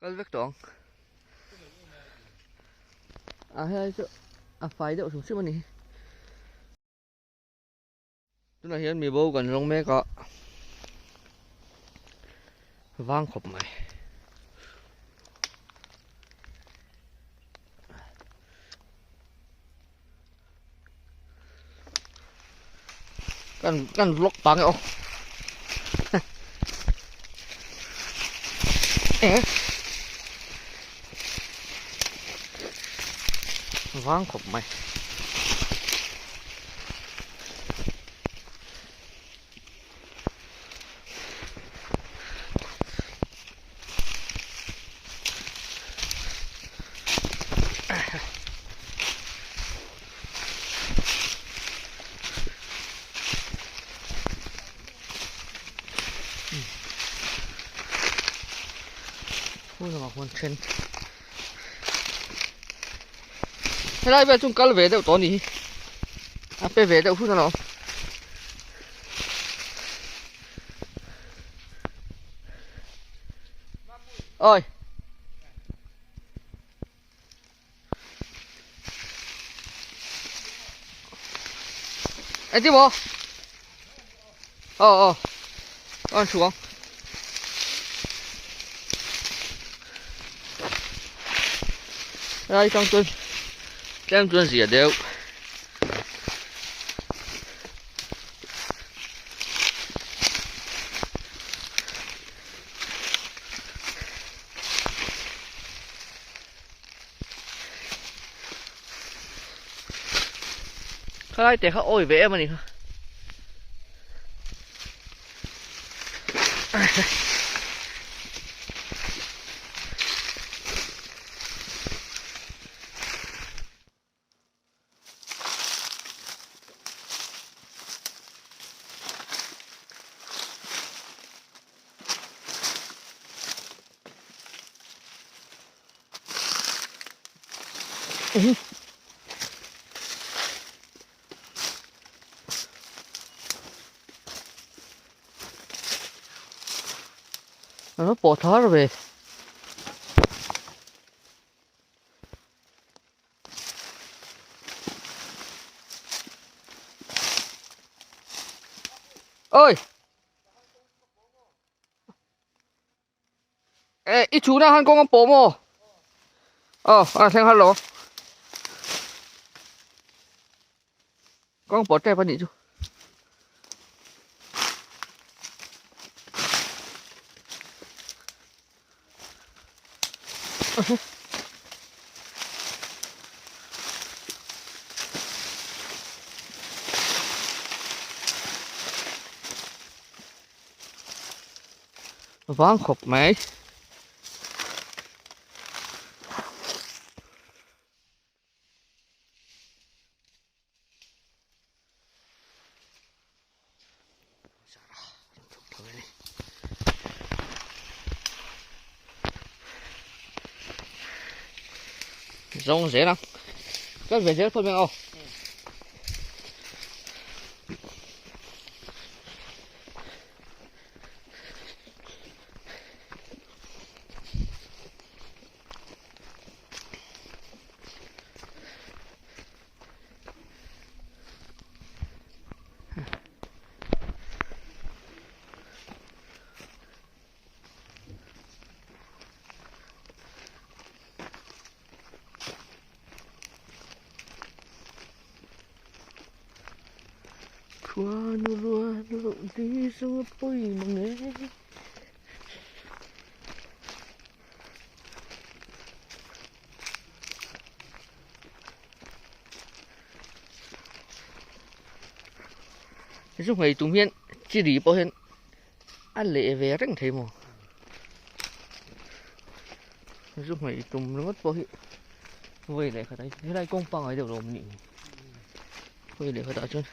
Kal vek tawh ang. A helai chu a fai deuh hrim hrim a ni. Tunah hian mi bo kan zawng mek a, vang khawp mai. Kan kan vlog pang e aw. Eh. Vang khawp mai. Helai vel chu kal ve deuh tawh a ni hi a pe ve deuh hun alawm. Oi. Engtin maw? Aw aw. An thu ang. Lai tang chuan tlem chuan zia deuh. Khalai te kha awi ve em a ni kha. Nó bỏ thá rồi về. Ơi. E i chhuna han kawng a pawh maw? Aw a thleng har lo. Kawng pawh tep a nih chu. Vang khawp mai. Zawng zel ang. Kal ve zel phawt mai ang aw. Khuanu rual loh ni zawng a pawi mang e. Zu nghei tum hian chi ri pawh hian a leh ve reng thei maw zu nghei tum ringawt pawh hi vawi leh khat ah helai kawng pangngai deuh lo awm nih hi vawi leh khat ah chuan.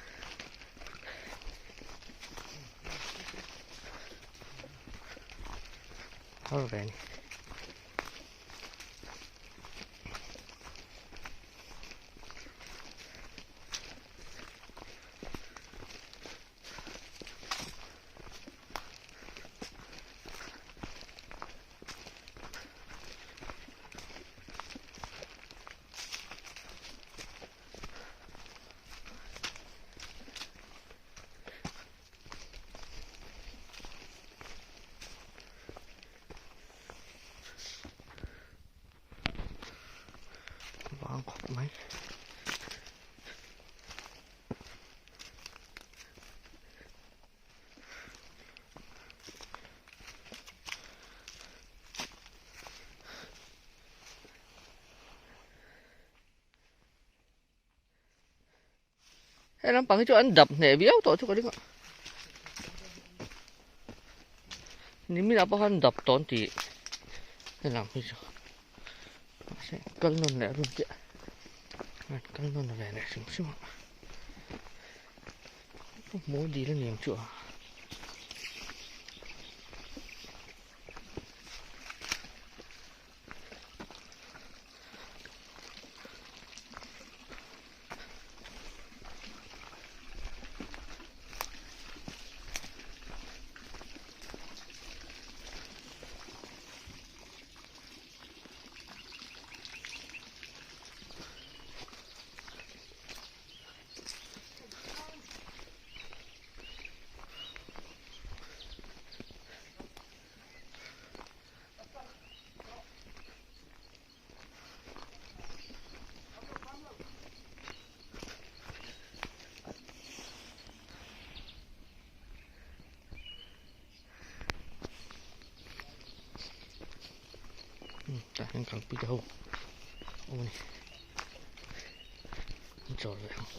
Har ve a ni. mai. He lampang hi chu an dap hneh viau tawh chu ka ring a nimin ah pawh khan dap tawh an tih he lam hi chu mahse kal nawn leh run chiah an kal nawn ve leh hrim hrim a hmuh dil a ni ang chu a. Tah hian kalpui te ho awm a ni an chawl ve ang.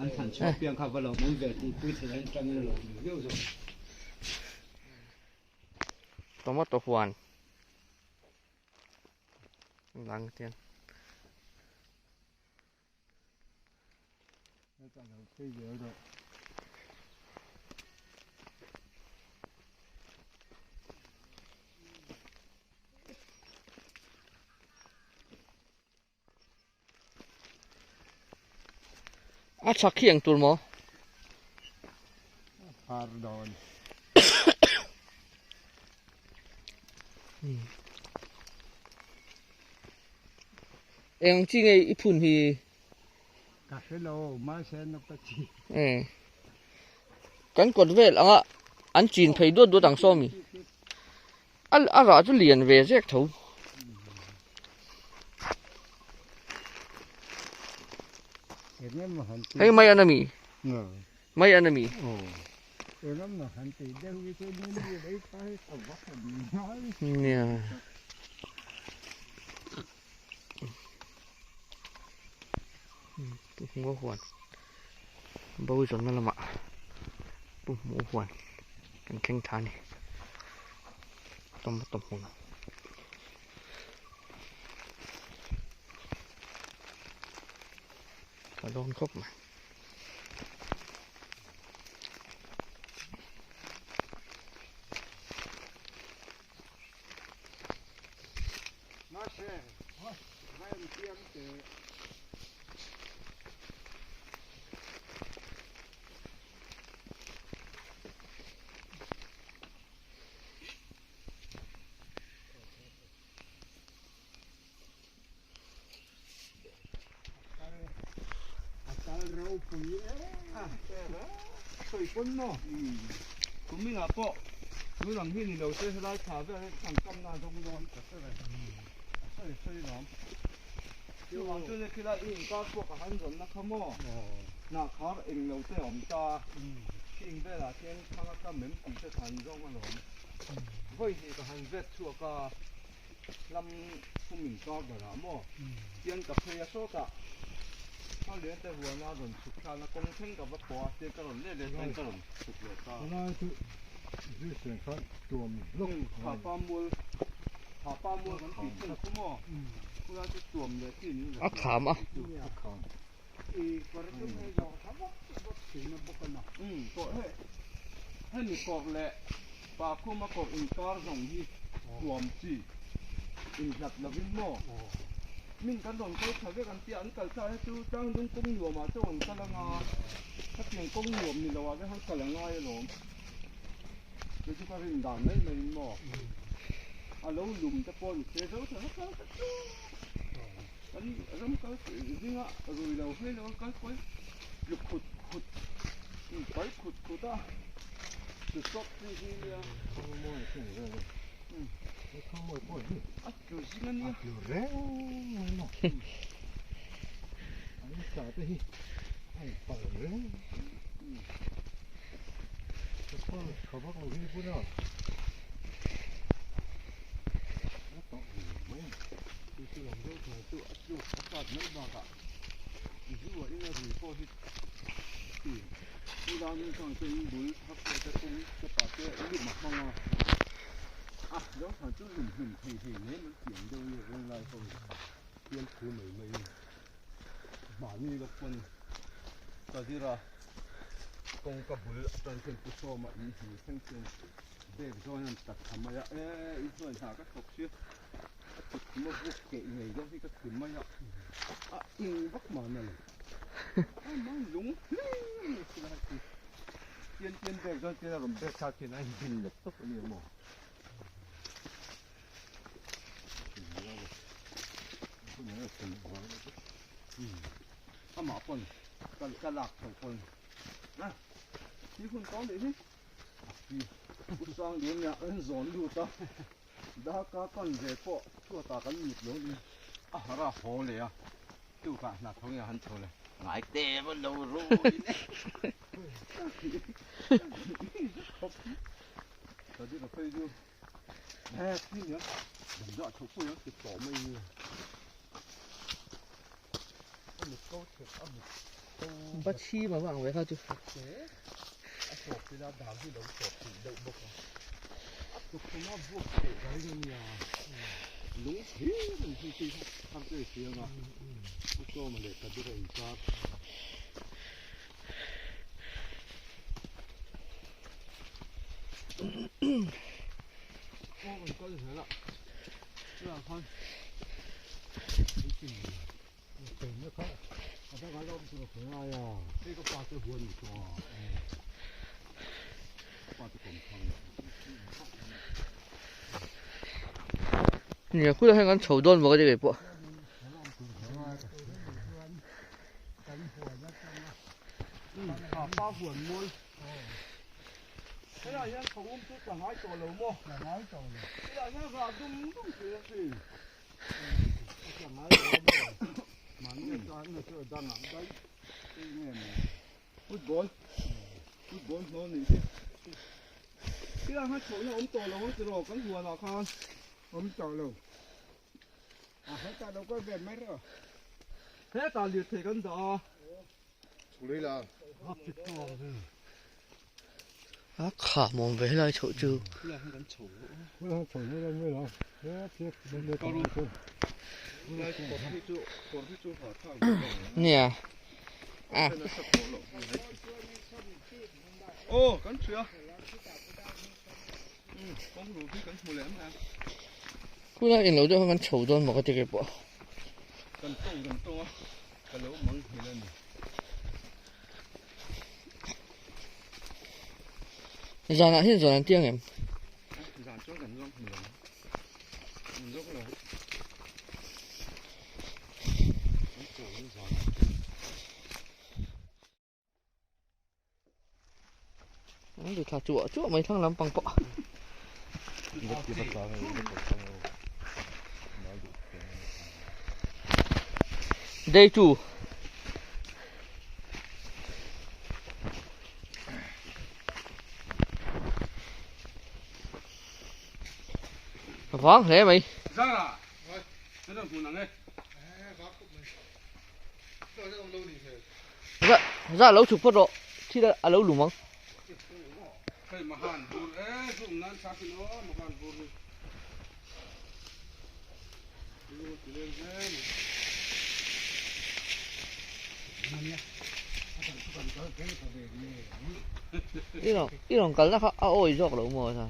An than chhuak piang kha va lo awm ve tih pui thei an tangin a lo awm viau zawk. Tomato huan lang tian. A tha khi ang tur maw? Har dawn. Eng chi nge i phun hi? Ka hre lo, mahse na ka chi. Kan kawt vel anga an chin phei duat duat ang saw mi. A a rah chu lian ve zek tho. Hei mai an ami. Mai an ami. Nia. Pu hmuh huan bo zawnna lamah pu hmuh huan kan thleng thla a ni tomato hmun a dawn khawp mai. Kuminah pawh tun ang hi ni lo se helai thla vel hi an kam na zawng dawn ka hre ve a sawi sawi lawm chuvang chuan hei khilai i inkar pawh ka han zawn na kha maw hnah khar eng lo te a awm ta khing velah khian thang a kam em tih te khan zawng alawm vawi hnih ka han vet chhuak a lam thum inkar berah maw tian ka phei a sawtah a lian te huana rawn chhuk thlan a kawng thleng ka va pawh a tia ka rawn let leh chuan ka rawn chhuk leh ta Thapa mual Thapa mual kan tih thung khu maw khulai chu tuam leh chi in a kham a Hemi kawr leh pa khuma kawr inkar zawng hi tuam chi inhlat lovin maw min kan rawn kal tha vek an tia an kal thlai hi chu tlangdung kawng nuamah chauh an kal anga hetiang kawng nuam ni loah te han kal a ngai alawm chu chu ka rin dan mai mai in maw a lo lum te pawh ni se zo tha kal ta chu. Kan ram kal zinga rui lo hlei lo kal kual tlu khut khut pal khut khut a tlu sawp chi hi nia. A tlu zing a nia. A tlu reng mai maw. An sa te hi a in pal reng. Ka pal tha vak lo hi bula. A tawh ve mai a. Chu chu lam deuh thei chu a tluk a sat mai bakah zu ah ina rui pawh hi ti chu lai hmun chuan chuan in bul thak te te kawng te pah te lum a hmang a a lo thlan chu lum hlum thei thei hle mai tiang deuh hi reng lai ho hi fiam thu mai mai mahni lawk pawn ka zir a kawngka bul atang chuan pu sawma in hmu thleng chuan bag zawn a ni tak tha mai a e in chuan hna ka thawk si a kut khum a buk keh ngei deuh hi ka ti mai a a ing vak mahna le a mang lung hling a ni thil a ti tian tian bag zawn tian a rawn bag thlak hian a inbin leh tawp a ni maw. Amah pawn ka lak tho pawn a thi hun tawng leh hi u sang lian nia an zawn lut a daka kan ve pawh chhuatah kan mut lo ni a har a haw leh a tukah hna tho nge han chho leh ngai te va lo rui ne Ba chhi mà vang ve kha chu. Nia khulai hian kan chho dawn bawk a ni keipawh. A kham awm ve helai chhoh chu. Nia a. Khulai englo deuh kha kan chho dawn maw ka ti keipawh. Zanah hian zawn an ti ang em? An ri thla chuah chuah mai thlang lampang pawh. Day 2. Vang hle mai. Za za lo chhuk phawt rawh thil a lo lum ang. I rawn i rawn kalna kha a awi zawk lo maw sa.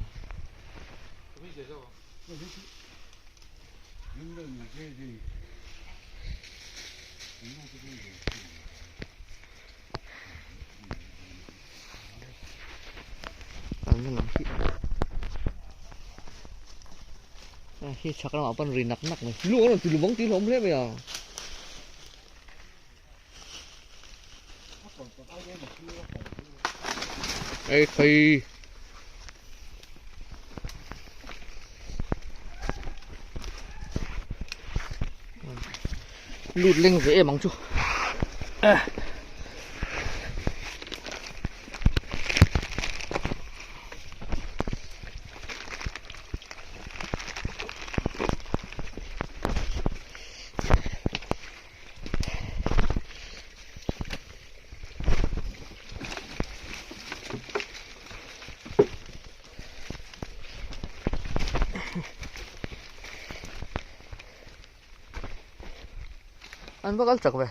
Khi chhak lamah pawn ri nak nak mai. Lung a rawn ti lum ang tih hlawm hle mai a. Ei khai. Lut leng ve em ang chu. An va kal chak ve.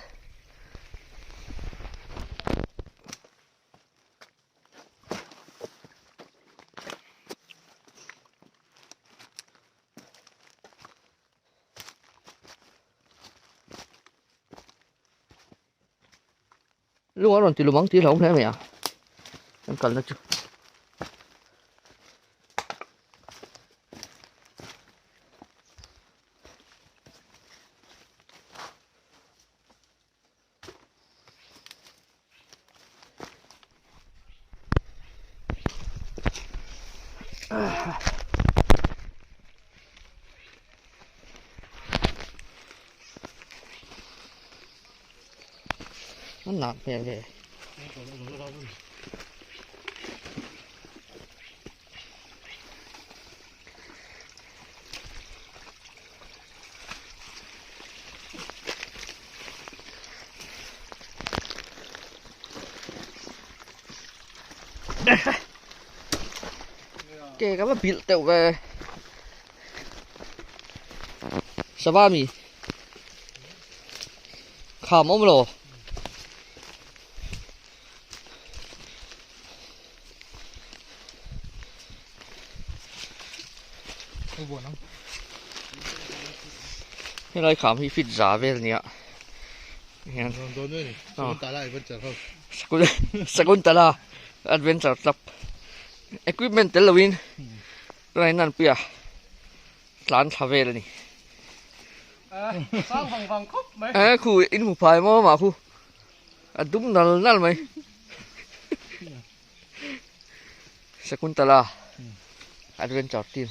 Lung a rawn ti lum ang tih hlauhawm hle mai a kan kalna chu. A nat hmel ve. Ke ka va bilh teuh ve. Sava mi. Kham awm lo. Helai kham hi fit za vel nia. Hian. Sakuntala Adventure Club equipment tel loin tunah hian an puia tlan thla vel a ni. Sang vang vang khawp mai. Eh khu in hmu phai maw mah khu a dum nal nal mai. Sakuntala Adventure Team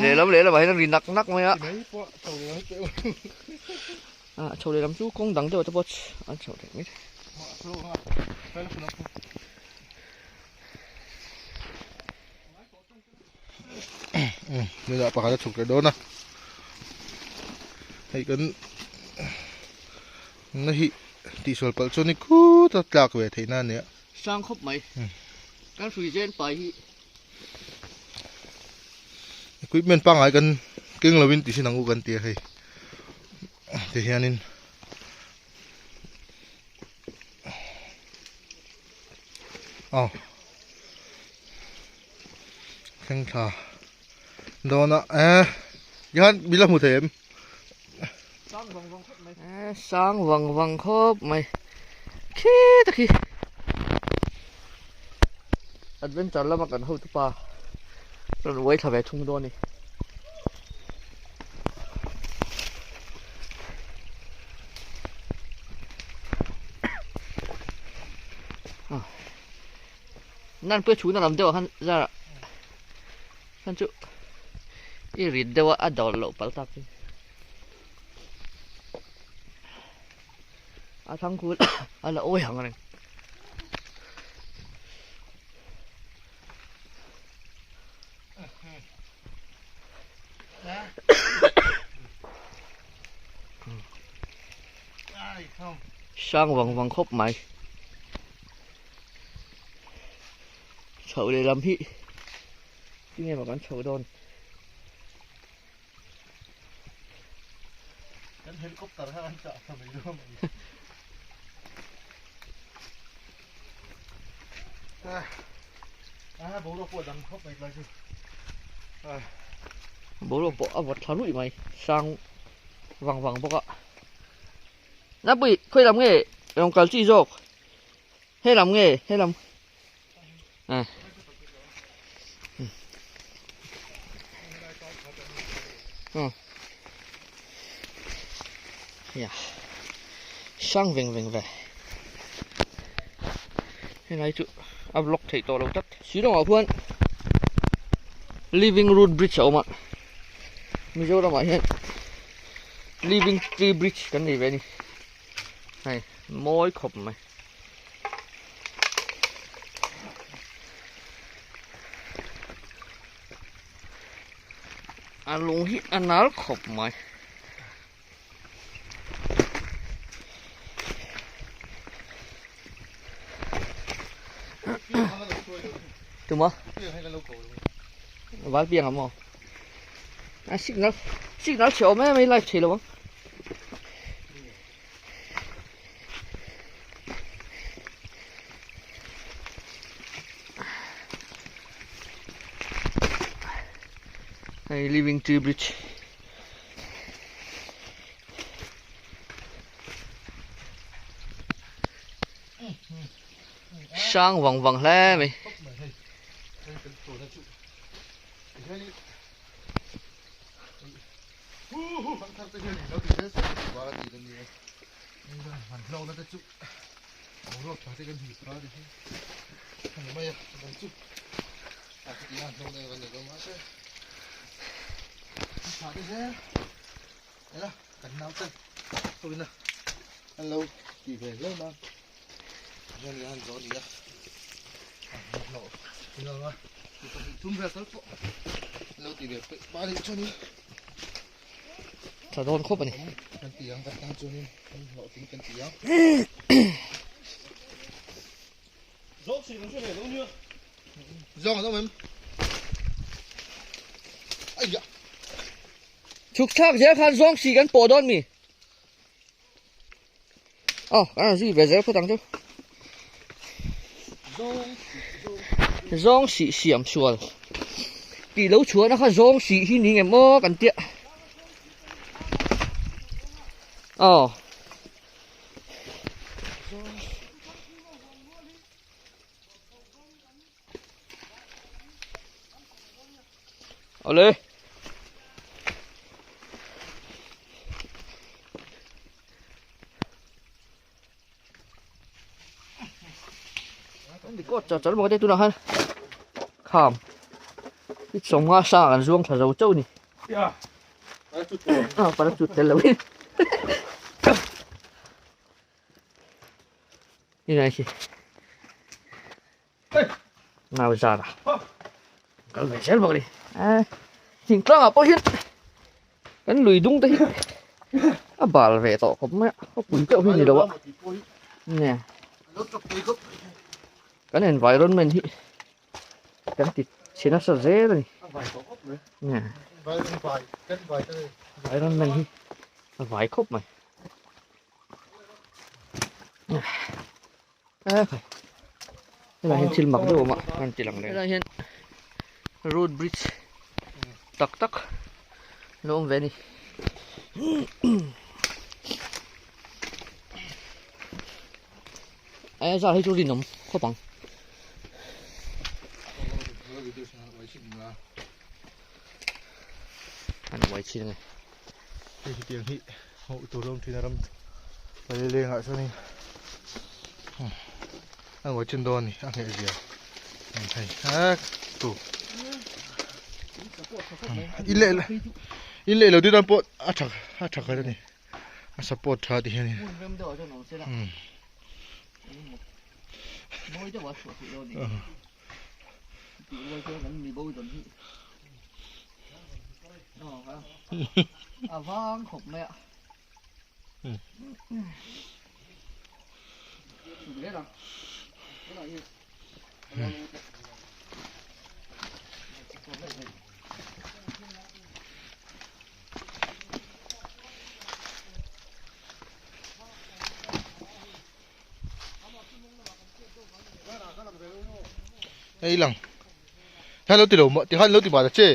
lehlam lehlamah hian a ri nak nak mai a. A chho lehlam chu kawng dang deuh te pawh an chho theih mai thei. Nula pakhat a chhuk leh dawn a hei kan na hi tihsual palh chuan i khut a tlak ve theih na a nia. Sang khawp mai kan hrui zen pai hi. Equipment pangngai kan keng lovin tih sin ang u kan ti a hei ti hianin aw thleng thla dawn a eh tikhan min la hmu thei em? Sang vang vang khawp mai eh sang vang vang khawp mai khi ta khi adventure lama kan hotu pa rawn uai thla ve thung dawn a ni. Nan pawh chhuna lam deuh ah khan zar ah khan chu i rit deuh a a dawr loh palh tak chu a thang khu a la awi ang reng. Sang vang vang khawp mai. Chhoh leh lam hi tinge maw kan chhoh dawn. Kan helicopter kha kan chah thla mai dawn a ni. A boruak pawh a dang khawp mai tlai chu. Boruak pawh a vawt thla ruih mai sang vang vang bawk a. Napui khawi lam nge rawn kal chi zawk. He lam nge he lam à ừ. Yeah. Sang veng veng ve. Helai chu A vlog theih tawh lo tlat. Shillong ah khuan Living Root Bridge a awm a, Mizoram ah hian Living Tree Bridge kan nei ve a ni. Hei mawi khawp mai. A lung hi a nal khawp mai. Tuma val piang amaw a signal signal chhe awm em mai live thei lo ang. Hei living tree bridge. Sang vang vang hle mai. Tha dawn khawp a ni. Chhuk thlak zel khan zawng si kan pawh dawn mi. Aw kan rawn zui ve zel phawt ang chu. Zawng sih siam sual tih lo chhuahna kha zawng sih hi ni ngem aw kan tia. Aw. Awle. An record char char bawk a te tunah khan kham i chawnga sang an zuang thla zo chauh a ni. Ah parachute tel lo in. Ni nai khi. Ngau zara. Kal ve zel bawk a ni. Eh thingtlang ah pawh hian kan lui dung te hi a bal ve tawh khawp mai a khawpui deuh hi ni lo a. Nge kan environment hi kan ti chhe nasa zel a ni. Nge environment hi a vai khawp mai. Helai hian thil mak deuh a awm a an ti lang leh helai hian road bridge tak tak lo awm ve a ni eh zar hi chu rinawm khawp ang. An uai chhin ange. Hei hi tiang hi hmuh tur awm thin a ram palileng ah chuanin a ngawi chin dawn a ni a ngheh zia hei hek tu in leh in leh lo deuh tan pawh a tha a tha khat a ni a support tha ti hian in A vang khawp mai a. Hei lang hei lo ti lo ti khan lo ti mah ta che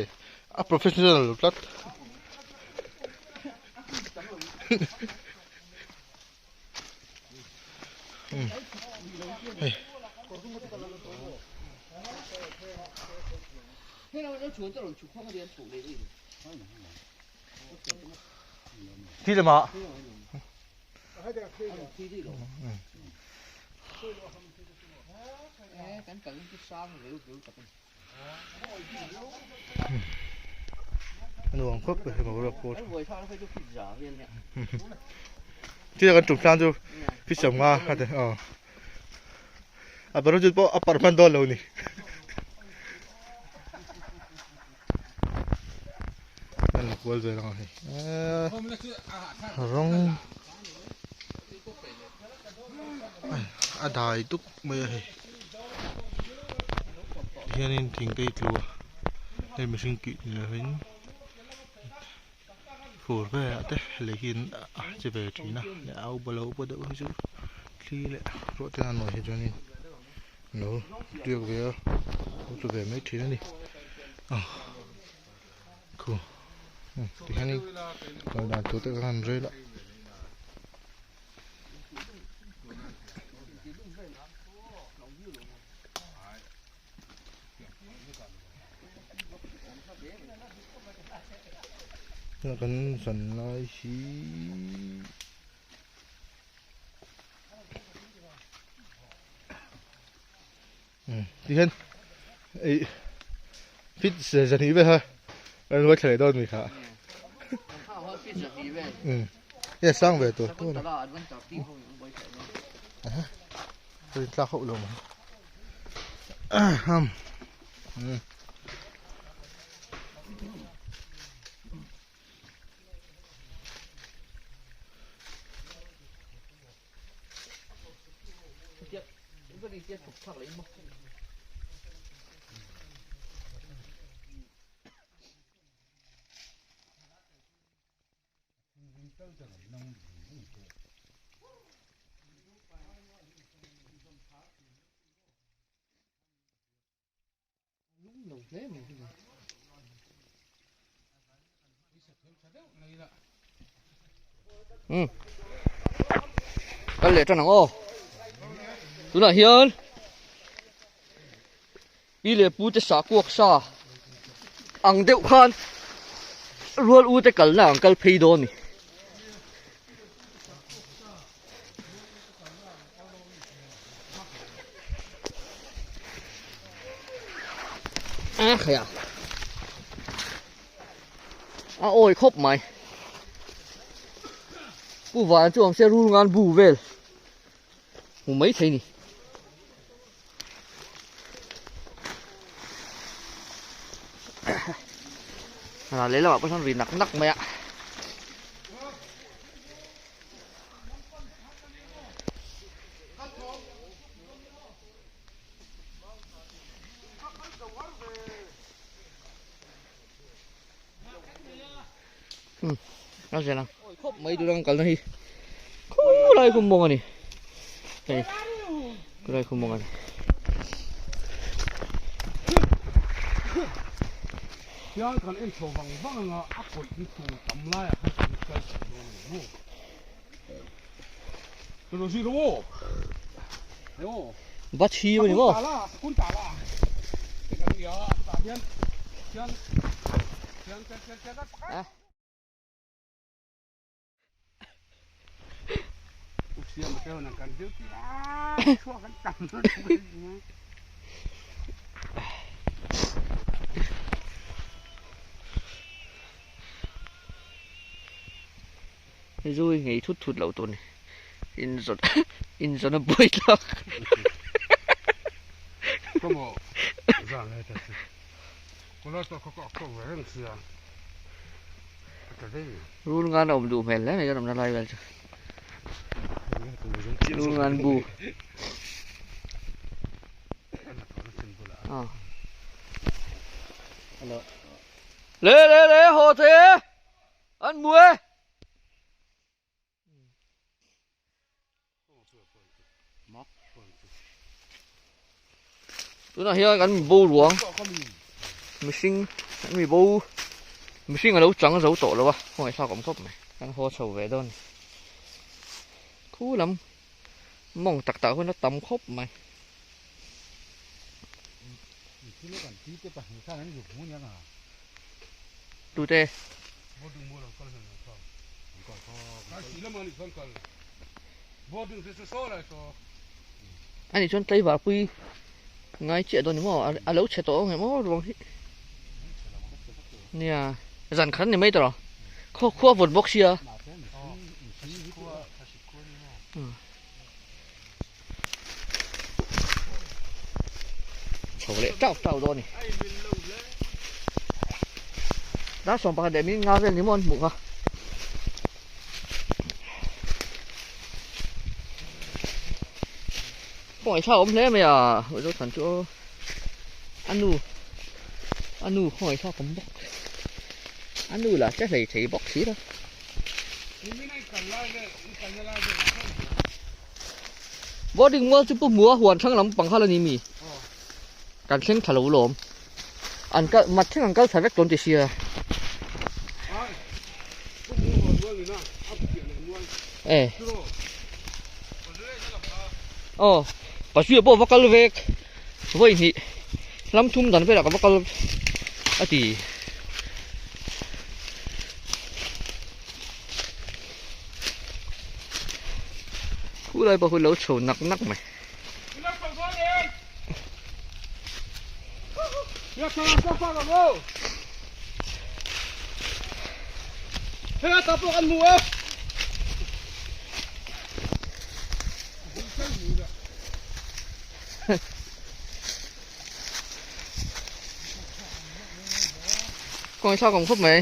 a professional lo tlat hei thi lamah A nuam khawp mai boruak pawh a tha chutia kan tum hlan chu fish awm nga a ti aw a parachute pawh a parh hman dawn lo ni an la kual vel ang hei eee rawng a dai tuk mai a hei hianin thing te hi tlu a hei mihring kih ni lovin fur velah te lei hi a che ve thin a leh a upa lo upa deuh hi chu thli leh ruah te a nawi hi chuanin lo tiak ve a lo tlu ve mai thin a ni ah khu tihianin kal dan tur te kha an rel a. Kan zan lai hi tihian ei fit zahnih vel kha kan ruai thla leh dawn mi kha e sang ve tur tur a in tlak hauh lo mai Um kal leh tan ang aw tunah hian pi leh pu te sah kuak sa ang deuh khan rual u te kalna ang kal phei dawn a ni. A khaih a a awi khawp mai pu van chu awm se rul ngan bu vel hmu mai thei ni. Ral lehlamah pawh sawn ri nak nak mai a. A zen a khawp mai tur ang kalna hi khulai khum mawng a ni hei khulai khum mawng a ni Hian kan en chho vang vang anga a kawih hi tur tam laiah khan kan kal chho dawn a ni maw? Va chhi a ni maw? Zu hi nghei thut thut loh tur ni inzawn inzawn a buai thlak rul ngan a awm duh hmel hle mai kan awmna lai vel chu rul ngan bu le le le haw the an mu e. Tunah hian kan mi bo ruang mihring kan mi bo mihring a lo chang zo tawh lo a khawngaih thlak awm khawp mai kan haw chho ve dawn khu lam mawng tak tak hun a tam khawp mai. Tute. Ani chuan tlaivar pui Ngai chiah dawn ni maw a lo chhe tawh ang em aw ruang hi nia zan khat ni mai tawh khaw khua vawt bawk sia chho leh tau tau dawn ni dar sawm pakhat leh min nga vel ni maw an hmuh kha. Khawngaih thlak awm hle mai a Zothan chu a nu a nu khawngaih thlak awm bawk a nu lah che hlei thei bawk si lo. Boarding mual chu pu hmua huan thlang lam pang kha la ni mi kan thleng thla lo lawm an kal mat thleng an kal thla vek tawn ti sia. E aw pasui pawh va kal vek vawi hnih lam thum dan velah ka va kal a ti. Khulai pawh khu lo chho nak nak mai. Kawng thlak awm khawp mai.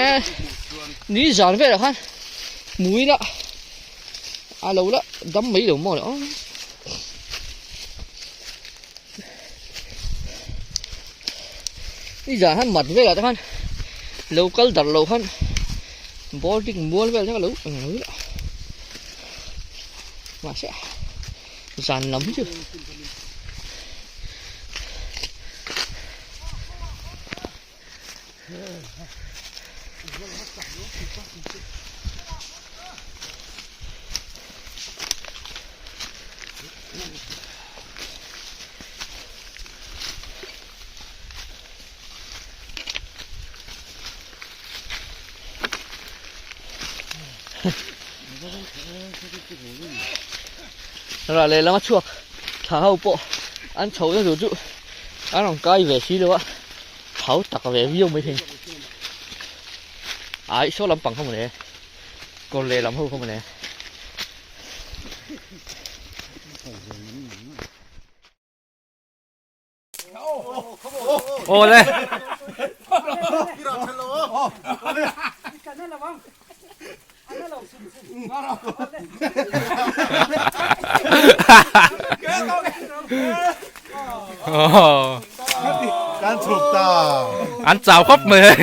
E ni zan velah khan mui la a lo la dam mai lo maw le aw. Ni zan han mat velah te khan lo kal dar lo khan boarding mual vel te kha lo eng lo ila mahse zan lam hi chu. Rah lehlam a chhuak thla ho pawh an chho na tur chu an rawn kai ve si lo a. Thau tak ve viau mai thei ai saw lampang kha mawle kawr lehlam ho kha mawle. Awle. Kan chhuk ta. An chau khawp mai hei.